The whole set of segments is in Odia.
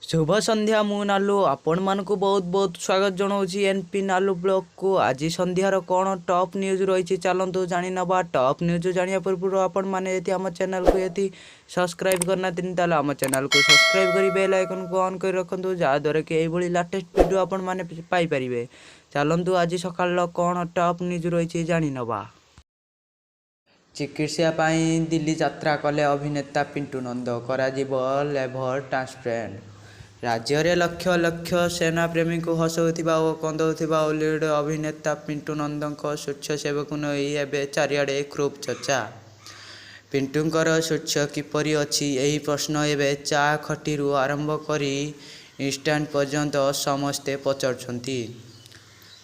ଶୁଭ ସନ୍ଧ୍ୟା, ମୁଁ ନାଲୁ ଆପଣମାନଙ୍କୁ ବହୁତ ବହୁତ ସ୍ୱାଗତ ଜଣାଉଛି ଏନ୍ ପି ନାଲୁ ବ୍ଲଗ୍କୁ। ଆଜି ସନ୍ଧ୍ୟାର କ'ଣ ଟପ୍ ନ୍ୟୁଜ୍ ରହିଛି, ଚାଲନ୍ତୁ ଜାଣିନେବା। ଟପ୍ ନ୍ୟୁଜ୍ ଜାଣିବା ପୂର୍ବରୁ ଆପଣମାନେ ଯଦି ଆମ ଚ୍ୟାନେଲକୁ ଯଦି ସବସ୍କ୍ରାଇବ୍ କରିନାହାନ୍ତି, ତାହେଲେ ଆମ ଚ୍ୟାନେଲକୁ ସବସ୍କ୍ରାଇବ୍ କରି ବେଲ୍ ଆଇକନ୍କୁ ଅନ୍ କରି ରଖନ୍ତୁ, ଯାହାଦ୍ୱାରା କି ଏଇଭଳି ଲାଟେଷ୍ଟ ଭିଡ଼ିଓ ଆପଣମାନେ ପାଇପାରିବେ। ଚାଲନ୍ତୁ, ଆଜି ସକାଳର କ'ଣ ଟପ୍ ନ୍ୟୁଜ୍ ରହିଛି ଜାଣିନେବା। ଚିକିତ୍ସା ପାଇଁ ଦିଲ୍ଲୀ ଯାତ୍ରା କଲେ ଅଭିନେତା ପିଣ୍ଟୁ ନନ୍ଦ, କରାଯିବ ଲିଭର ଟ୍ରାନ୍ସପ୍ଲାଣ୍ଟ। ରାଜ୍ୟରେ ଲକ୍ଷ ଲକ୍ଷ ସିନେପ୍ରେମୀଙ୍କୁ ହସାଉଥିବା ଓ କନ୍ଦାଉଥିବା ଓଲିଉଡ୍ ଅଭିନେତା ପିଣ୍ଟୁ ନନ୍ଦଙ୍କ ସ୍ୱାସ୍ଥ୍ୟାବସ୍ଥାକୁ ନେଇ ଏବେ ଚାରିଆଡ଼େ ଖୁବ୍ ଚର୍ଚ୍ଚା। ପିଣ୍ଟୁଙ୍କର ସ୍ୱାସ୍ଥ୍ୟ କିପରି ଅଛି, ଏହି ପ୍ରଶ୍ନ ଏବେ ଚା' ଖଟିରୁ ଆରମ୍ଭ କରି ଇନଷ୍ଟା ପର୍ଯ୍ୟନ୍ତ ସମସ୍ତେ ପଚାରୁଛନ୍ତି।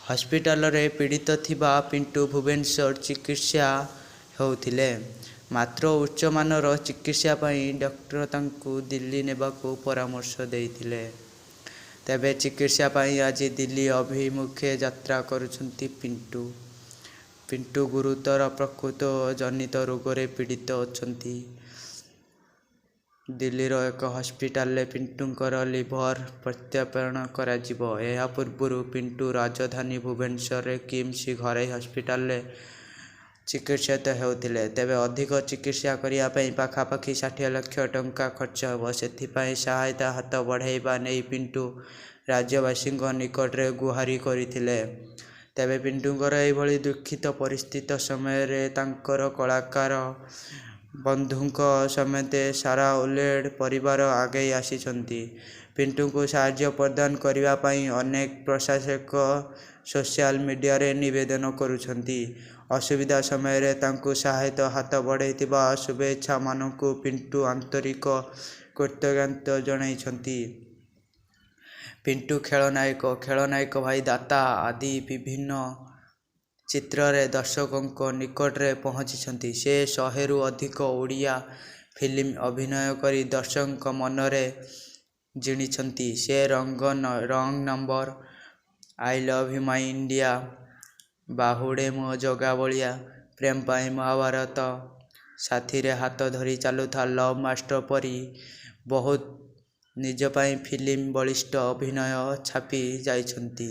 ହସ୍ପିଟାଲରେ ପୀଡ଼ିତ ଥିବା ପିଣ୍ଟୁ ଭୁବନେଶ୍ୱରରେ ଚିକିତ୍ସା ହେଉଥିଲେ। ମାତ୍ର ଉଚ୍ଚମାନର ଚିକିତ୍ସା ପାଇଁ ଡାକ୍ତର ତାଙ୍କୁ ଦିଲ୍ଲୀ ନେବାକୁ ପରାମର୍ଶ ଦେଇଥିଲେ। ତେବେ ଚିକିତ୍ସା ପାଇଁ ଆଜି ଦିଲ୍ଲୀ ଅଭିମୁଖେ ଯାତ୍ରା କରିଛନ୍ତି ପିଣ୍ଟୁ। ପିଣ୍ଟୁ ଗୁରୁତର ଯକୃତ ଜନିତ ରୋଗରେ ପୀଡ଼ିତ ଅଛନ୍ତି। ଦିଲ୍ଲୀର ଏକ ହସ୍ପିଟାଲରେ ପିଣ୍ଟୁଙ୍କର ଲିଭର ପ୍ରତ୍ୟାରୋପଣ କରାଯିବ। ଏହା ପୂର୍ବରୁ ପିଣ୍ଟୁ ରାଜଧାନୀ ଭୁବନେଶ୍ୱରର କିମ୍ସ ଘରୋଇ ହସ୍ପିଟାଲରେ ଚିକିତ୍ସିତ ହେଉଥିଲେ। ତେବେ ଅଧିକ ଚିକିତ୍ସା କରିବା ପାଇଁ ପାଖାପାଖି 60 ଲକ୍ଷ ଟଙ୍କା ଖର୍ଚ୍ଚ ହେବ। ସେଥିପାଇଁ ସହାୟତା ହାତ ବଢ଼ାଇବା ନେଇ ପିଣ୍ଟୁ ରାଜ୍ୟବାସୀଙ୍କ ନିକଟରେ ଗୁହାରି କରିଥିଲେ। ତେବେ ପିଣ୍ଟୁଙ୍କର ଏଭଳି ଦୁଃଖଦ ପରିସ୍ଥିତି ସମୟରେ ତାଙ୍କର କଳାକାର ବନ୍ଧୁଙ୍କ ସମେତ ସାରା ଓଲିଉଡ୍ ପରିବାର ଆଗେଇ ଆସିଛନ୍ତି। ପିଣ୍ଟୁଙ୍କୁ ସାହାଯ୍ୟ ପ୍ରଦାନ କରିବା ପାଇଁ ଅନେକ ପ୍ରଶଂସକ ସୋସିଆଲ ମିଡିଆରେ ନିବେଦନ କରୁଛନ୍ତି। ଅସୁବିଧା ସମୟରେ ତାଙ୍କୁ ସହାୟତା ହାତ ବଢ଼ାଇଥିବା ଶୁଭେଚ୍ଛୁମାନଙ୍କୁ ପିଣ୍ଟୁ ଆନ୍ତରିକ କୃତଜ୍ଞତା ଜଣାଇଛନ୍ତି। ପିଣ୍ଟୁ ଖଳନାୟକ, ଖଳନାୟକ ଭାଇ ଦାଦା ଆଦି ବିଭିନ୍ନ ଚିତ୍ରରେ ଦର୍ଶକଙ୍କ ନିକଟରେ ପହଞ୍ଚିଛନ୍ତି। ସେ 100ରୁ ଅଧିକ ଓଡ଼ିଆ ଫିଲ୍ମରେ ଅଭିନୟ କରି ଦର୍ଶକଙ୍କ ମନ ଜିଣିଛନ୍ତି। ସେ wrong number, I love my India, ବାହୁଡ଼େ ମୋ ଜଗା ବଳିଆ, ପ୍ରେମ ପାଇଁ ମହାଭାରତ, ସାଥିରେ ହାତ ଧରି ଚାଲୁଥା, ଲଭ୍ ମାଷ୍ଟର ପରି ବହୁତ ନିଜ ପାଇଁ ଫିଲ୍ମରେ ବଳିଷ୍ଠ ଅଭିନୟ ଛାପି ଯାଇଛନ୍ତି।